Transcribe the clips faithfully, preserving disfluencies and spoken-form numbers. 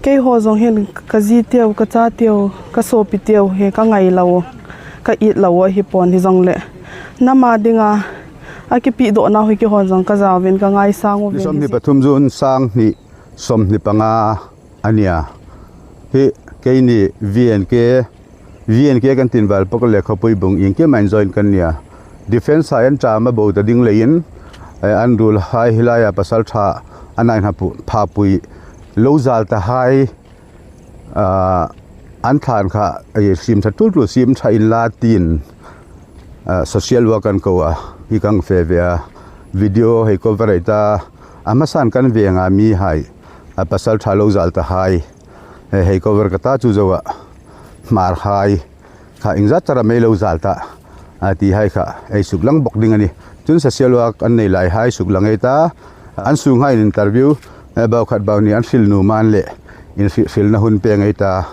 Keiho zong hin ka zi teu, ka cha teu, ka sopi teu hi ka ngai lo, ka it lo a hi pon hi zong le. Nama dinga a kipi do na hi keiho zong ka zauvin ka ngaisang u. Ni sawmhni pathum June sang hni sawmhni panga a nia. Hi keini V N K, V N K kan tin val pawk le khawpui bung iengkim a injoin kan nia. Defence hai an ṭam a bo ta ding leiin, eh, an ruolhai hi laia pasalṭha an inhapui, phapui lo zal ta hai, ah, an thlan kha, eh, siem ṭha tul tul siem ṭha inla tiin, ah, social work kan ko a, hi kan fe ve a, video hei cover ei ta, a hmasan kan ve nga mihai, a pasalṭha lo zal ta hai, eh, hei cover ka ta chu zoa, Hmar hai kha iengzat tara mei lo zal ta, a ti hai kha ei suklang bawk ding a nih. Chun social work an nei lai hai suklang ei ta, an sunghai interview, eh, bau khat bau ni an hril nuom an le, in hri-, hrilna hun peng ei ta,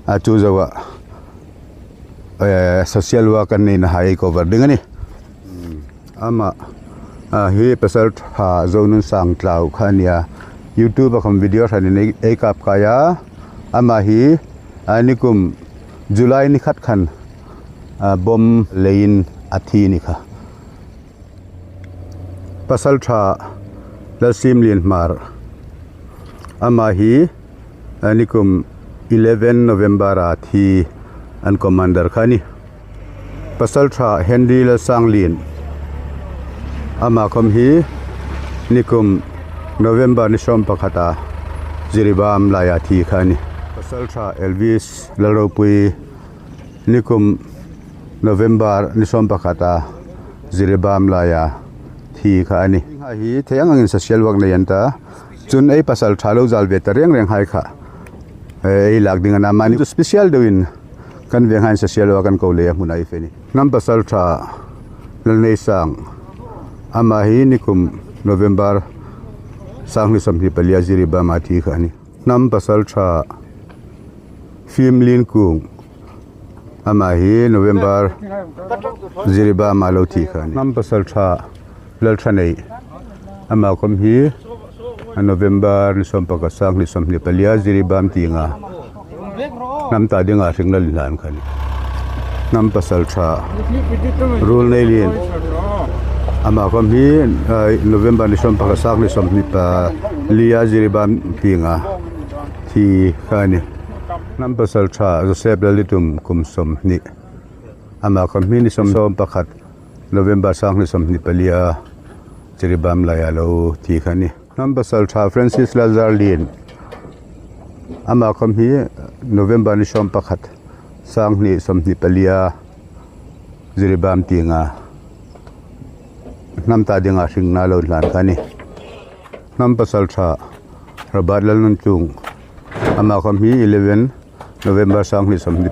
a chu zoa, eh, social work an neina hai ei cover ding a nih. Ama, a, hi pasalṭha Zonunsang Tlau kha a nia. YouTube-a khawm video hranin ei, ei kap kai a. Ama hi, a, nikum July ni khat khan, a, bomb leiin a thi ni kha. Pasalṭha Lalsimlien Hmar. Ama hi, a, nikum eleven November-a thi an commander kha a nih. Pasalṭha Henry Lalsanglien. Ama khawm hi nikum November ni sawm pakhata Jiribam laia thi kha a nih. Pasalṭha Elvis Lalropui nikum November ni sawm pakhata Jiribam laia thi kha a nih. Hi thei ang angin social work nei an ta. Chun ei pasalṭha lo zal ve ta reng reng hai kha, eh, ei lak ding a na mani special deuin kan veng hai social work kan ko lei a hmun a i fe ni. Hnam pasalṭha Lalneisang. Ama hi nikum November sang hni sawmhni palia Jiribam-a thi kha a nih. Hnam pasalṭha Fimlinkung. Ama hi November Jiribam-a lo thi kha a nih. Hnam pasalṭha Lalthanei. Ama khawm hi November ni sawm pakhat sang hni sawmhni palia Jiribam tienga hnam ta dinga hringna lo inhlan kha a nih. Hnam pasalṭha Ruolneilien. Ama khawm hi, eh, November ni sawm pakhat sang hni sawmhni palia Jiribam tienga thi kha a nih. Hnam pasalṭha Joseph Lallitum kum sawmhni. Ama khawm hi ni sawm, sawm pakhat November sang hni sawmhni palia Jiribam laia lo thi kha a nih. Hnam pasalṭha Francis Lalzarlien. Ama khawm hi November ni sawm pakhat sang hni sawmhni palia Jiribam tienga hnam ta dinga hringna lo inhlan kha a nih. Hnam pasalṭha Robert Lalnunchung. Ama khawm hi eleven November sang hni sawmhni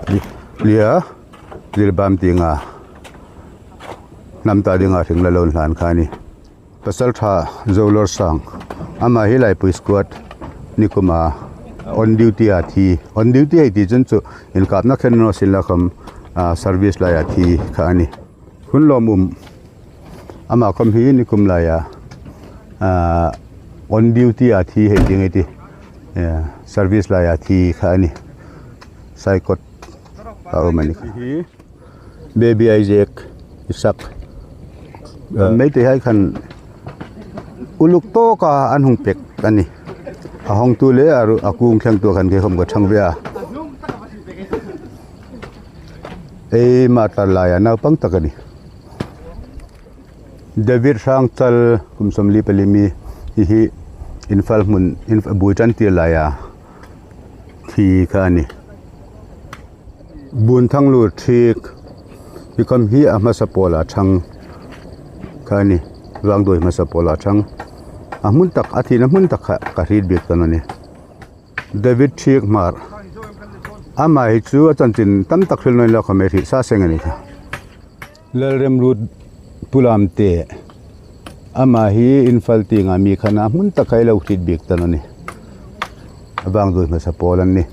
palia Jiribam tienga hnam ta dinga hringna lo inhlan kha a nih. Pasalṭha Zolorsang. Ama hi Laipui Squad nikuma on duty-a thi. On duty hei ti chun chu inkapna khen naw sien la khawm, a, service laia thi kha a nih. Hun lawmum. Ama khawm hi nikum laia, a, on duty-a thi hei ding ei ti. A, service laia thi kha a nih. Saikot a um a ni kha. Hi Baby Isaac Isak. A, Meitei hai khan uluk tawka an hung pek a nih. A hawngtu le a ru-, a kung thlengtu khan kei khawm ka ṭhang ve a. Ei matar laia naupang tak a nih. David Hrangchal kum sawmli pali mi hi, hi Imphal hmun, Imf-, Buitrantir laia thi kha a nih. Bunthanglu Thiek hi khawm hi a hmasa pawla ṭhang kha a nih. Vangduoi hmasa pawla ṭhang. A hmun tak, a thina hmun tak kha ka hriet bik ta naw nih. David Thiek Hmar. Ama hi chu a chanchin tam tak hril naw inla khawm ei hriet sa seng a ni kha. Lalremruot Pu Lamte. Ama hi Imphal tienga mi kha a na, hmun tak kha ei lo hriet bik ta naw nih. A Vangduoi hmasa pawl an nih.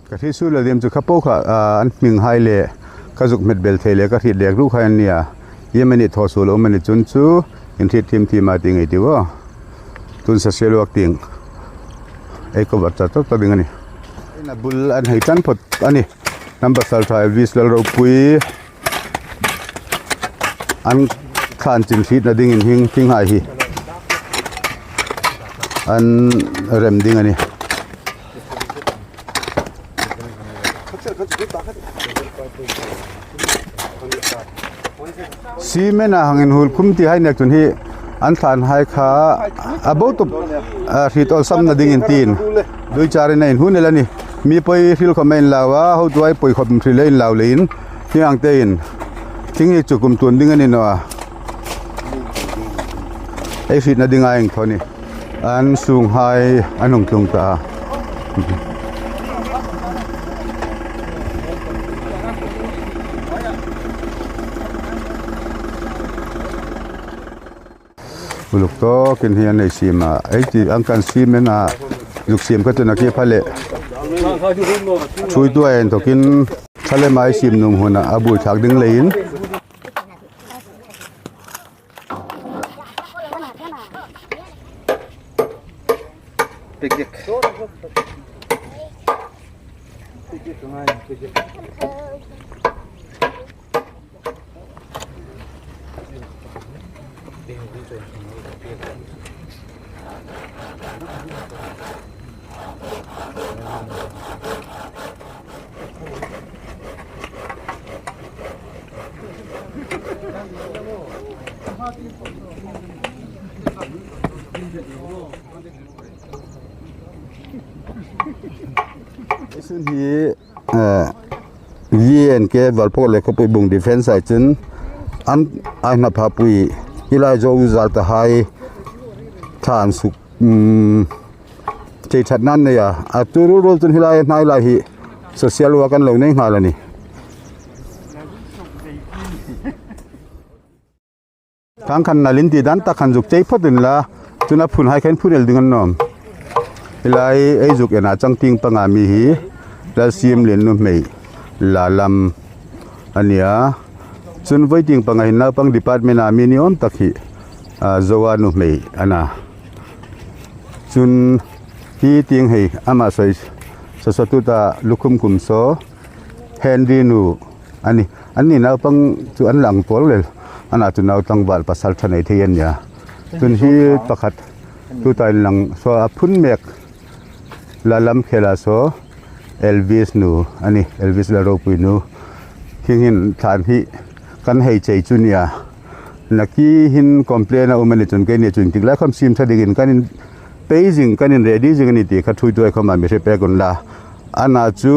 Ka hriet suol a diem chu kha po kha, a, an hming hai le ka zuk hmet bel thei le ka hriet lek ruok hai an nia. Iem a ni thaw suol a um a ni chun chu inhriet thiem thiem a ti ngei ti u. Tun social work tieng Ei cover ta ta ta ding a nih. Ei na bul an hei tan phot a nih. Hnam pasalṭha Elvis Lalropui an thlanchin hrietna dingin hieng thing hai hi an rem ding a nih. Cement-a hang inhuol khum ti hai nek chun hi an thlan hai kha a bo tup, a, hriet awlsamna dingin tiin dui charin a inhuon el a nih. Mi poi hril khawm a inlau a, hotuhai poi khawm hril a inlau leiin, hieng ang tein thing hi chu kum tuon ding a ni naw a. Ei hrietna dinga a inthaw a nih. An sunghai an hung tlung ta a. Uluk tawkin hi an nei siem a. Ei ti ang kan cement-a zuk siem kha chu nakie pha le. Ṭhuoitu a inthokin thlalema ei siem nuom huna a buoithlak ding leiin. Sun hi, eh, V N K Valpok le Khawpui Bung defense hai chun an, ai na pha pui, hi lai zo zal ta hai thlan suk, um, thei ṭhat nan nei a. A tu ruol ruol chun hi lai hnai lai hi social work an lo nei nghal a nih. Khang khan nalin ti dan tak khan zuk chei phawt inla, chun a phun hai khan phun el ding an nawm. Hi lai ei zuk ena chang tieng panga mi hi Lalsiemlien nuhmei Lalam a nih a. Chun voi tieng panga hin naupang department-a mi ni awm tak hi, a, Zoa nuhmei a na. Chun hi tieng hei ama sawi, saw saw tuta lukhum kum saw Henry nu a nih. Anni naupang chu an lang pawl lel. Ana chu nau tlangval pasalṭha nei thei an nia. Chun hi pakhat tuta inlang saw a phun mek Lalam khela saw Elvis nu a nih, Elvis Lalropui nu. Hieng hin thlan hi kan hei chei chu nia. Nakie hin complain a um a ni chun keini chu intik lai khawm siem ṭha dingin kan inpei zing, kan inready zing a ni ti kha ṭhuoitu hai khawma mi hre pek unla. Ana chu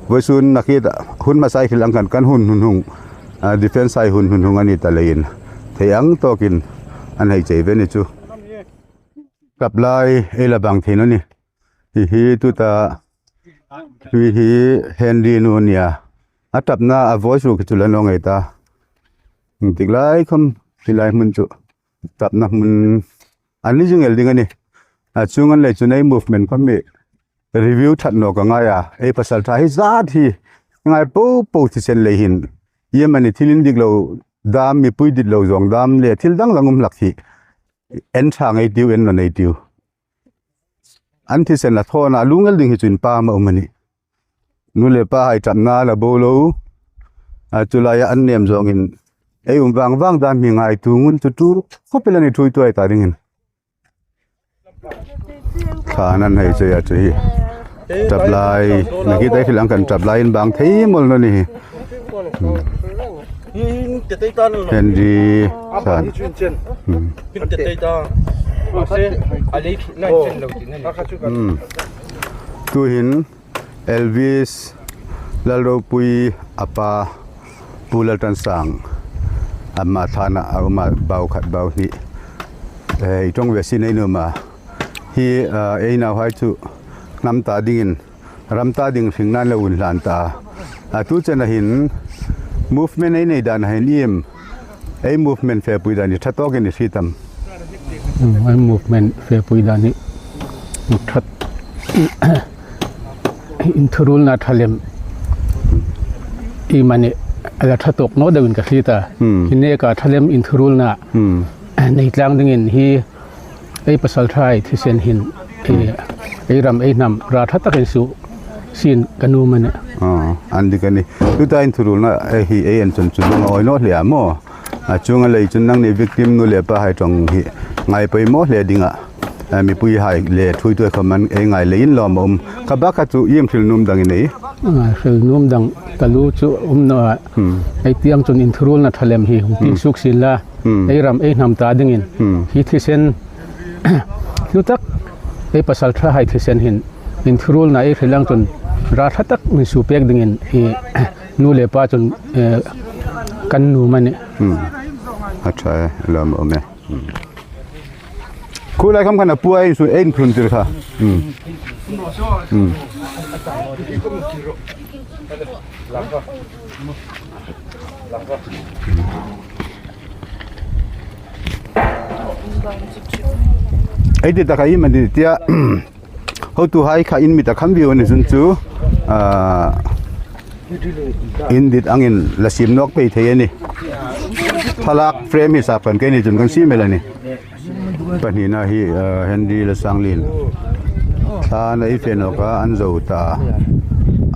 vawisun nakie hun hmasa hai khil ang khan kan hun hun hung, a, defense hai hun hun hung a ni ta leiin thei ang tawkin an hei chei ve ni chu. Ṭap lai ei la bang thei naw ni. Hi hi tuta, hi hi Henry nu a nia. A ṭapna a voice u khi chu la naw ngei ta. Intik lai khawm hi lai hmun chu ṭapna hmun a ni zing el ding a nih. A chung an lei chun ei movement khawm mi review ṭhat nawk a ngai a. Ei pasalṭha hi zat hi ngai po po thisen lei hin. Iem a ni thil indik lo dam, mipui dit lo zawng dam le thil dang lang um hlak hi. En ṭha ngei tiu, en naw nei tiu. An thisen a thawn a lung el ding hi chu inpam a um a nih. Nu le pa hai ṭapna la bo lo. A chu laia an nem zawngin ei um vang vang dam hi ngaituo ngun chu tu khawp el a ni ṭhuoitu hai ta dingin. Khan an hei chei a chu hi. Ṭap lai, nakie te khil ang khan ṭap lai in bang thei mawl naw ni hi. Henry khan. Hmm. Hmm. Tuhin Elvis Lalropui a pa Pu Laltansang ama thlana a um a, bau khat bau hni. Eh, i ṭawng ve si nei nuom a. Hi, ah, ei nauhai chu hnam ta dingin, ram ta ding hringna lo inhlan ta. A tu chena hin movement ei nei dan a hin iem, ei movement fepui dan hi ṭha tawkin i hriet am? Hmm, ei movement fepui dan hi ṭha, inthuruolna ṭha lem ei mani a la ṭha tawk naw deuin ka hriet a. Hmm. Hi neka ṭha lem inthuruolna, hmm, nei tlang dingin hi ei pasalṭhahai thisen hin Ei, ei ram ei hnam ra ṭha takin su sin ka nuom a nih. Aw, an dik a nih. Tuta inthuruolna, eh, hi ei en chun chu lungawi naw hle a maw. A chunga lei chun nangni victim nu le pahai ṭawng hi ngai poimaw hle ding a. A mipuihai le thuoituhai khawm an ei ngai leiin lawm a um. Kha bak kha chu iem hril nuom dang i nei? A, hril nuom dang ka lu chu um naw a. Hmm. Ei tieng chun inthuruolna ṭha lem hi hung ti Hmm. suok sien la. Hmm. Ei ram ei hnam ta dingin. Hmm. Hi thisen hlu tak ei pasalṭhahai thisen hin inthuruolna ei hril ang chun ra ṭha tak min su pek dingin i nu le pa chun, eh, kan nuom a nih. Hmm. A ṭha e, lawm a um e. Hmm. Khu lai kham khan a puai su ei inthlun tir kha. Hmm. Hmm. Ei ti taka i mani tia, hotuhai kha in mi ta kham viu ni chun chu, ah, in dit angin la sim nawk pei thei a nih. Thlalak frame hi sap kan kei ni chun kan sim el a nih. Pahnina hi, ah, Henry le Sanglien. Thlan ei fe nawk a, an zo ta.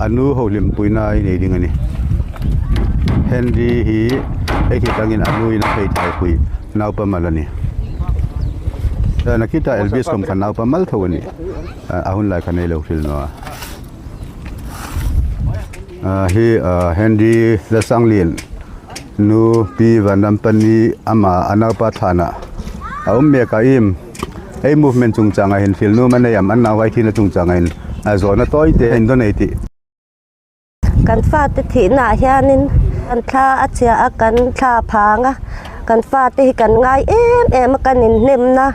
A nu holimpuina ei nei ding a nih. Henry hi ei ti tangin a nuin a thei thai pui. Naupa mal a nih. Eh, nakhita Elvis khawm kha naupa mal tho a nih. Ah, a hun lai kha ei lo hril naw a. Ah, hi, ah, Henry le Sanglien. Nu Pi Vanrampani ama a naupa thlan a. A um mek a iem. Ei movement chungchanga hin hril nuom a nei am, an nauhai thina chungchanga hin. A zawna tawi te hin dawn ei tih. Kan fate thina hianin kan thla a chhia a, kan thla phang a. Kan fate hi kan ngai em em a, kan inhnemna.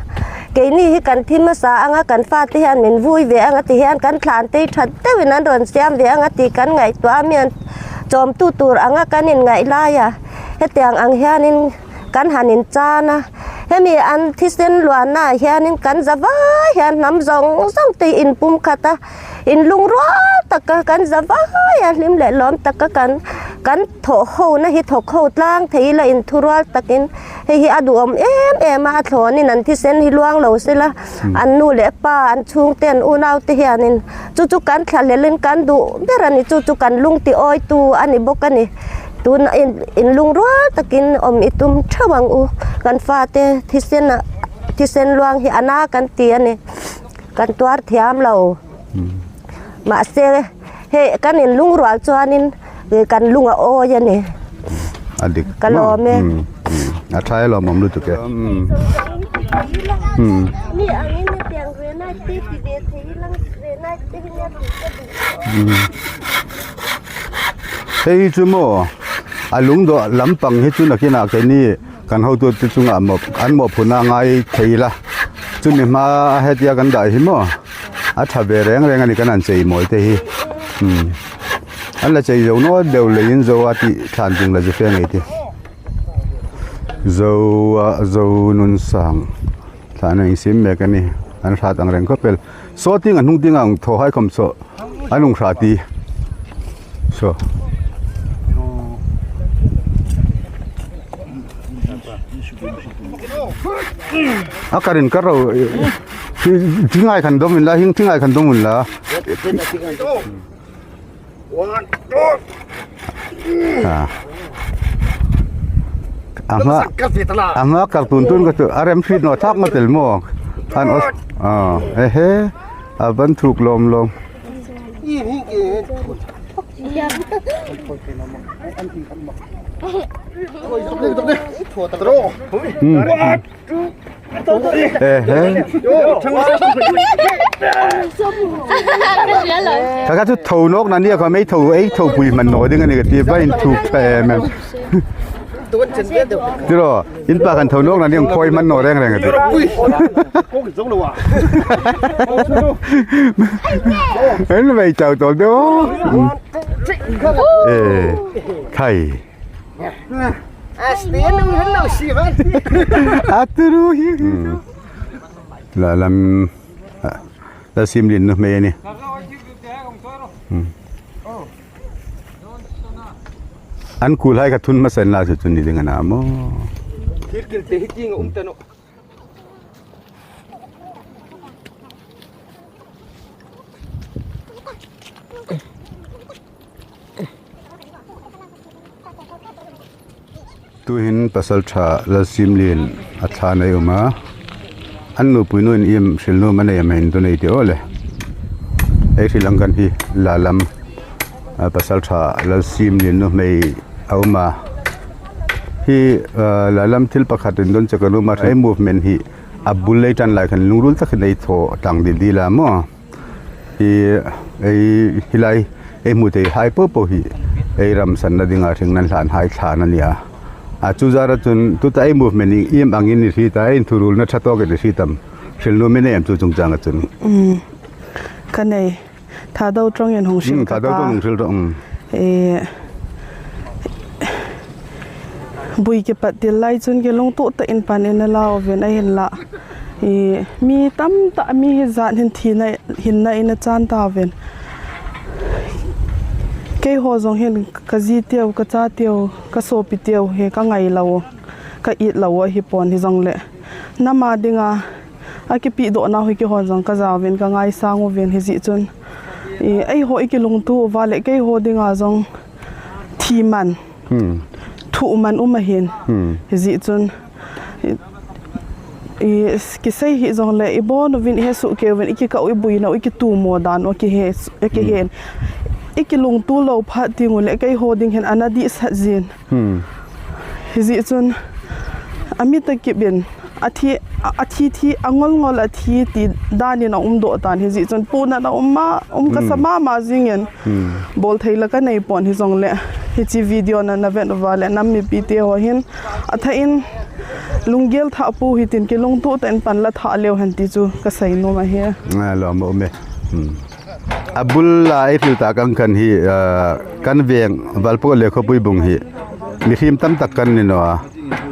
Keini hi kan thi hmasa anga, kan fate hian min vui ve anga ti hian kan thlan te ṭha deuhin an rawn siam ve anga ti kan ngaihtuah a, mi an chawmtu tur anga kan inngaih lai a. Hetiang ang hianin kan han inchan a. Hemi an thisen luanna hianin kan zavai hian hnam zawng zawng te inpumkhat a, inlungrual taka kan zavaia hlim leh lawm taka kan, kan thawh hona hi thawk ho tlang thei ila inthurual takin hei hi a duhawm em em a, a thlawnin an thisen hi luang lo sela, hmm, an nu leh pa, an chhungte, an unaute hianin chu chu kan thlalelin kan duh ber a ni, chu chu kan lung ti awitu a ni bawk a ni. Tun in, inlungrual takin awm i tum theuh ang u, kan fate thisena, thisen luang hi a na kan ti a ni, kan tuar thiam lo. Hmm. Mahse, hei kan inlungrual chuanin, eh, kan lung a awi a ni. A dik. Ka lawm e. Hmm, hmm. A ṭha e, lawmawm lutuk e. Hmm. Hmm. Ni angin hetiang renai te ti ve thei lang, renai te hi nia ti ka duh. Hmm. Hei chu maw, a lungdawh lampang hi chu nakinah keini kan hotute chunga mawp, an mawphurna ngai thei la. Chumi hma hetia kan dah hi maw, a ṭha ve reng reng a ni kan an chei mawi te hi. Hmm. An la chei zo naw deu leiin zo a tih thlan ding la zu fe ngei ti. Zo a, zo nun sang. Thlan a insim mek a ni. An hrat ang reng khawp el. Saw tieng an hung tieng ang thaw hai khawm saw. An hung hrat ti. Saw. A karin ka ro. Thi, thi ngai khan dawm in la, hing thi ngai khan dawm in la. Ah. A hma, a hma kar tun tun ka chu, a rem hriet naw thak ma tel maw. An os, ah, ehe, a van thuk lawm lawm. Hmm. Ehe. Kha kha chu tho nawk na nia kha mei tho, ei tho pui hman naw ding a ni ka ti, va in thuk ṭha em em. Tiro, in pa kan tho nawk na nia khawi hman naw reng reng a ti. En vei chau tol deu. Eh, khai. A turu hi. Hmm. La lam, ah, la sim lin nu hmei a ni. Hmm. An kul hai kha thun hmasa la chu chu ni ding a na maw. Thil kil te hi ting um ta naw. Tuhin pasalṭha Lalsimlien a thla nei um a. An nupui nuin iem hril nuom a nei am hin tu nei ti aw le. Ei hril ang khan hi Lalam, a, pasalṭha Lalsimlien nuhmei a um a. Hi, a, Lalam thil pakhat indon che ka nuom a, ei movement hi a bul lei ṭan lai khan lungril takin ei thaw tlang dil dil a maw. Hi, ei, hi lai, ei hmu thei hai po po hi, ei ram sanna dinga hringna hlan hai thlan a nia. A chu zara chun, tuta ei movement hi iem angin i hriet a, ei inthuruolna ṭha tawkin i hriet am. Hril nuom i nei am chu chungchanga chun. Mm. Ka nei. Thadou ṭawngin hung hril. Mm, ka ta. Thadou ṭawng hung hril rawh, mm. E, bui kipat til lai chun kilungtu ta in pan in a la uvin a hin la. E, mi tam ta mi hi zat hin thina, hinna in a chan ta uvin. Keiho zong hin ka zi teu, ka cha teu, ka sopi teu hi ka ngai lo, ka it lo hi pon hi zong le. Nama dinga, a kipi do nau hi keiho zong ka zauvin ka ngaisang uvin hi zi chun. E, eiho i kilungtu uva le keiho dinga zong thi man. Hmm. Thu man um a hin. Hmm. Hi zi chun. I, i, kisei hi zong le, i bon uvin, i he su ke uvin, i kikau, i buina, i kitu mo dan, o ki he, o ki Hmm. hen. I kilungtu lo phat ding u le, keiho ding hin ana di sat zin. Hmm. Hi zi chun, a mi ta kibin, a thi, a, a thi thi, a ngol ngol a thi ti danin a um do tan. Hi zi chun, puna na um ma, um ka sa Hmm. ma ma zingin. Hmm. Bol thei la ka nei pon hi zong le. Hi chi video na na ven uva le nam mipi te ho hin. A tha in lunggel tha pu hi tin kilungtu ta in pan la tha leu hen ti chu ka sei nuom a hi. Nga lo mo me. Hmm. A bul la ei hril ta kang khan hi, ah, kan veng Valpauk le khawpui bung hi. Mihriem tam tak kan ni naw a.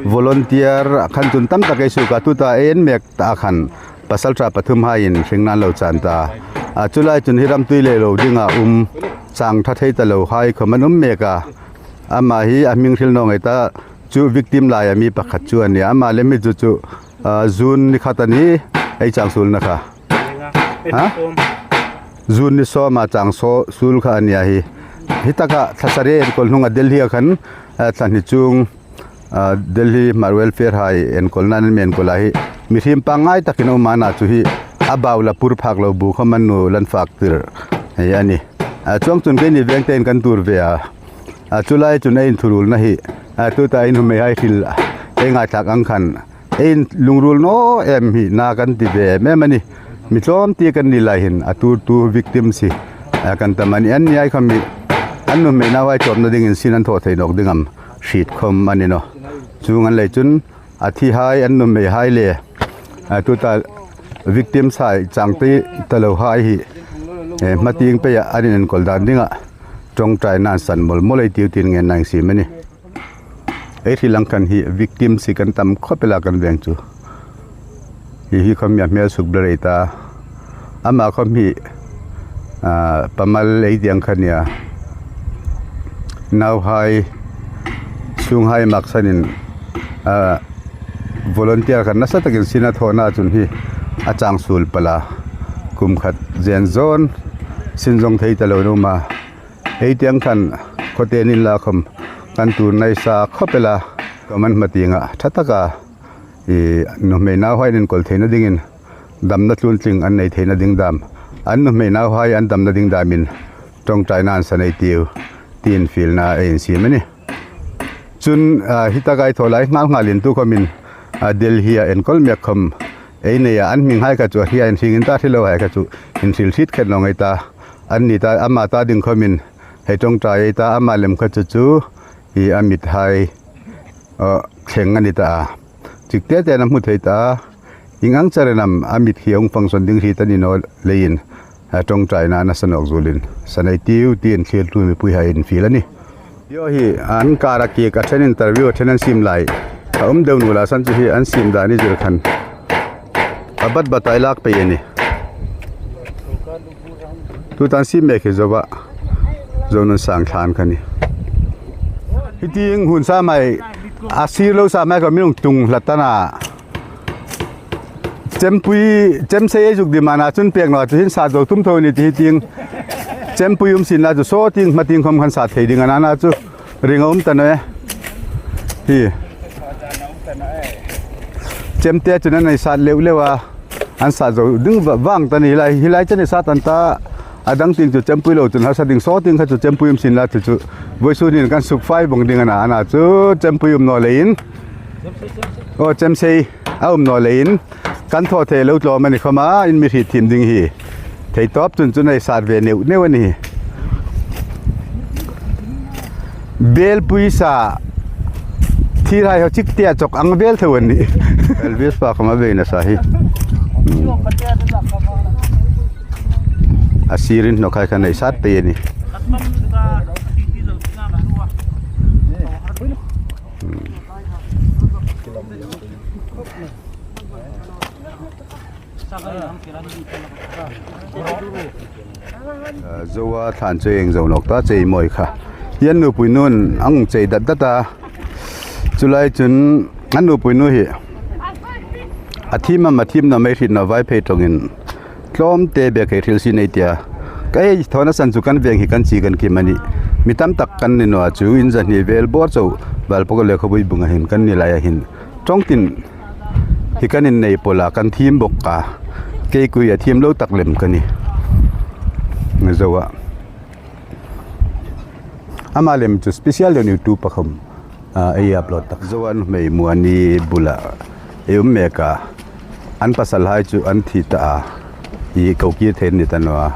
Volunteer khan chun tam tak ei suk a tuta ei en mek ta khan. Pasalṭha pathum haiin hringna lo chan ta. A chu lai chun hi ramtui le lo dinga um chang ṭha thei ta lo hai khawm an um mek a. Ama hi a hming hril naw ngei ta chu victim laia mi pakhat chu a nia. Ama le mi chu chu, a, June ni khat a ni ei chang suolna kha. Ha? June ni sawma chang saw suol kha a nia hi. Hi taka thla sari enkawl hnunga Delhi a khan, a, thla hni chung A, Delhi Hmar Welfare hai enkawlna an mi enkawl a hi, mihriem pangngai takin a um a, a chu hi a bau la pur phak lo bu khawm an nu lan fak tir hi a nih. A, chuong chun keini veng tein kan tuor ve a. A, chu lai chun ei inthuruolna hi, a, tuta ei nuhmei hai hril ei ngaithlak ang khan ei lungril naw em hi na kan ti ve em em a nih. Mi tlawm ti kan ni lai hin a tuortu victims hi, a, kan tam a nih. Anni hai khawm hi an nuhmei nauhai tawpna dingin sin an thaw thei nawk ding am hriet khawm a ni naw. Chuong ang lei chun a thi hai an nuhmei hai le, a, tuta victims hai chang ti ta lo hai hi, e, hmatieng peia an inenkawl dan dinga ṭawngṭaina an san mawl mawl ei tiu tiin ngenna insiem a nih. Ei hril ang khan hi victims hi kan tam khawp el a kan veng chu. Hi hi khawm hi a hmel suk ber ei ta. Ama khawm hi, a, pamal ei ti ang kha nia. Nauhai, sunghai maksanin, a, volunteer khan nasa takin sin a thawna chun hi a chang suol pal a. Kum khat zen zawn sin zawng thei ta lo an um a. Ei ti ang khan khawte nin la khawm kan tuor nai sa khawp el a. Khawm an hmatienga ṭha taka i nuhmei nauhai inenkawl theina dingin, damna tluntling an nei theina ding dam, an nuhmei nauhai an damna ding damin ṭawngṭaina an san ei tiu tiin fielna ei insiem a nih. Chun, a, hi taka ei thaw lai nghal nghalin tu khawmin, a, Delhi-a enkawl mek khawm ei nei a, an hming hai kha chu a hriet a, inhring in ta hre lo hai kha chu inhril hriet khet naw ngei ta. Anni ta, ama ta ding khawmin hei ṭawngṭai ei ta, ama lem kha chu chu hi a mit hai, a, thleng a ni ta a. Chik te tein a hmu thei ta a. Ieng ang charin am a mit hi a hung function ding hriet a ni naw leiin, a, ṭawngṭaina nasa nawk zuolin san ei tiu tiin thlirtu mipui hai infiel a nih. Hi hi an kara kik a ṭhen interview a ṭhen an siem lai. A um deu nuol a san chu hi an siem dan i zir khan a bat bat ei lak pei a nih. Tuta an siem mek hi zoa Zonun Sangthlan kha a nih. Hi tieng hun sa mai a sir lo sa mai ka mi hung tung hlat ta na. Chempui, chemsei ei zuk demand a chun pek naw a chu hin sat zo tum tho ni ti hi tieng. Chempui um sin a chu saw tieng hmatieng khawm khan sat thei ding a na na chu ring a um ta naw e. Hi. Chemte chun an nei sat leu leu a, an sat zo ding va-, vang ta ni lai, hi lai chen ni sat an ta, a dang ting chu chempui lo chun harsa ding saw ting kha chu chempui um sin la chu chu. Voisun hin kan suk fai bawng ding a na, a na chu chempui um naw leiin. Aw, chemsei a um naw leiin. Kan thaw thei lo tlawm a ni khawma, in mi hriet thiem ding hi. Thei tawp chun chu nei sat ve neu neu a ni. Bel puisa. Thil hai ho chik tia chawk ang bel tho a ni. Elvis pa khawma ve nasa hi. Hmm. A sirin no khai khan nei sat pei a ni. Hmm. Ah, zo a thlan chu eng zo nawk ta chei mawi kha. Hi an nupui nun ang chei dat dat a. Chu lai chun an nupui nu hi a thiem am a thiem naw am ei hriet naw, Vaiphei ṭawngin tlawmte bek hei hril si nei tia. Ka ei thawna san chu kan veng hi kan chi kan kim a nih. Mi tam tak kan ni naw a chu, in zahni vel bawr chau Valpawka Lekhabui Bunga hin kan ni lai a hin. Ṭawng tin hi kan innei pawla kan thiem bawk a, kei kui a thiem lo tak lem ka ni. Zo a. Ama lem chu special deuin YouTube-a khawm, a, ei upload tak. Zo a nuhmei Muani bula ei um mek a. An pasalhai chu an thi ta a. I ko kir thei ni ta naw a.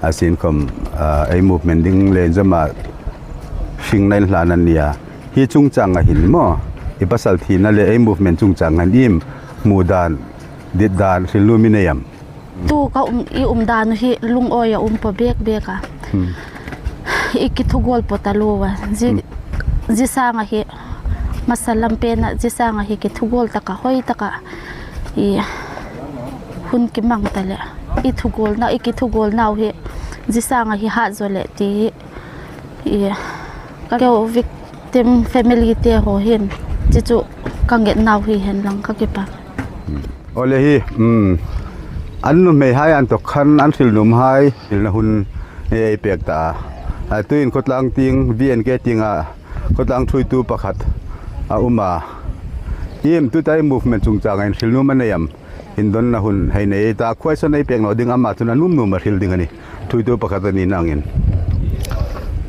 A sin khawm, a, ei movement ding le zama hringna inhlan an ni a. Hi chungchanga hin maw, i pasal thina le ei movement chungchanga hin iem hmu dan, dit dan, hril nuom i nei am? Tu ka um, i um dan hi lungawi a um po bek bek a. Hmm. I kithuguol po ta lo a. Zi, Hmm. zi sanga hi, hmasa lam pena, zi sanga hi kithuguol taka, hoi taka. I hun kimang ta le. I thuguolna, i kithuguol nau hi, zi sanga hi hat zo le ti hi. I, ka keu victim family te ho hin, chu chu ka nget nau hi hen lang ka kipak. Awle hi, um, an nuhmei hai an tawk khan an hril nuom hai, hrilna hun ei pek ta a. A, tuin khawtlang tieng, V N K tienga, khawtlang thuoitu pakhat a um a. Iem tuta i movement chungchanga hin hril nuom a nei am? Indonna hun hei nei ta, khuoisun ei pek naw ding, ama chun a nuom nuom a hril ding a nih. Thuoitu pakhat a nina angin.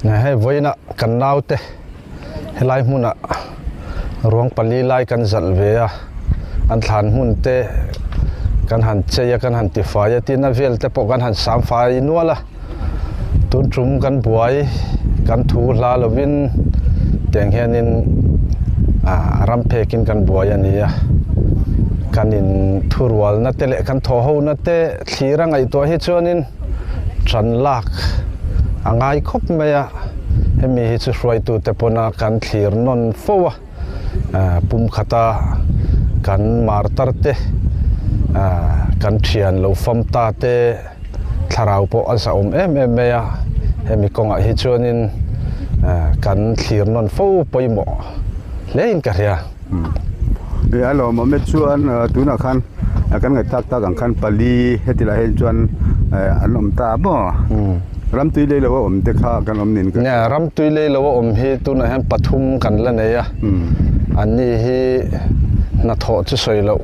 Nge hei vawiina kan naute. Hi lai hmuna ruong pali lai kan zal ve a. An thlan hmun te kan han chei a, kan han tifai a, tina vel te pawh kan han sam fai nual a. Tun ṭum kan buai, kan thu hla lovin, tieng hianin, a, ram phekin kan buai a ni a. Kan inthurualna te leh kan thawhona te thlir a ngaihtuah hi chuanin ṭan lak a ngai khawp mai a. Hemi hi chu hruaitute pawna kan thlir nawn fo a. A, pumkhata kan martar te, a, kan ṭhian lo fam ta te, thlarau pawh a zahawm em em mai a. Hemi kawngah hi chuanin, a, kan thlir nawn fo pawimawh hlein ka hria. Hmm. E, a lawmawm e chuan, a, tunah khan, a, kan ngaih tak tak ang khan pali heti lai hian chuan, a, an awm ta maw? Hmm. Ramtui lei lo a awm te kha kan awm nin ka. Nia, ramtui lei lo a awm hi tunah hian pathum kan la nei a. Hmm. Anni hi hnathawh chu sawi loh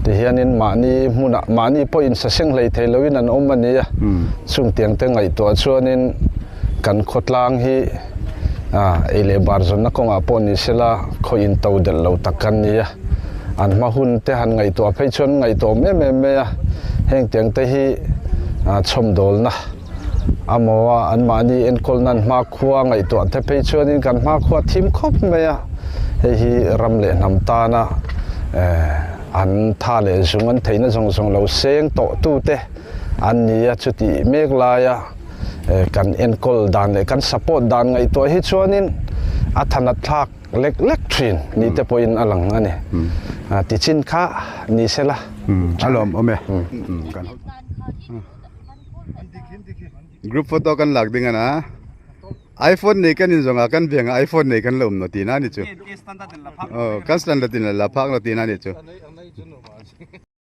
ti hianin mahni hmunah, mahni pawhin saseng hlei thei loin an awm a ni a. Hmm. Chungtiang te ngaihtuah chuanin kan khawtlang hi, a, ei leh bar zawnna kawngah pawh ni sela, khaw in to delh lo tak kan ni a. An hma hun te han ngaihtuah phei chuan ngaihtuah awm em em mai a. Heng tiang te hi, a, chhawmdawlna a maw a, anmahni enkawlna an hmakhua ngaihtuah te phei chuanin kan hmakhua thim khawp mai a. Hei hi ram leh hnam tana, eh, an tha leh zung an theihna zawng zawng lo seng tawh tu te an ni a, chuti mek laia, eh, kan enkawl dan leh kan support dan ngaihtuah hi chuanin a thanat thlak lek lek ṭhin ni te pawhin a lang a ni. Hmm. A, tichin kha ni sela. Hmm. A lawmawm e. Hmm. Hmm. Kan group photo kan lak ding a na. iPhone nei kan inzawng a, kan veng a iPhone nei kan lo awm naw tina ni chu. Aw, kan standard in la phak naw tina ni chu.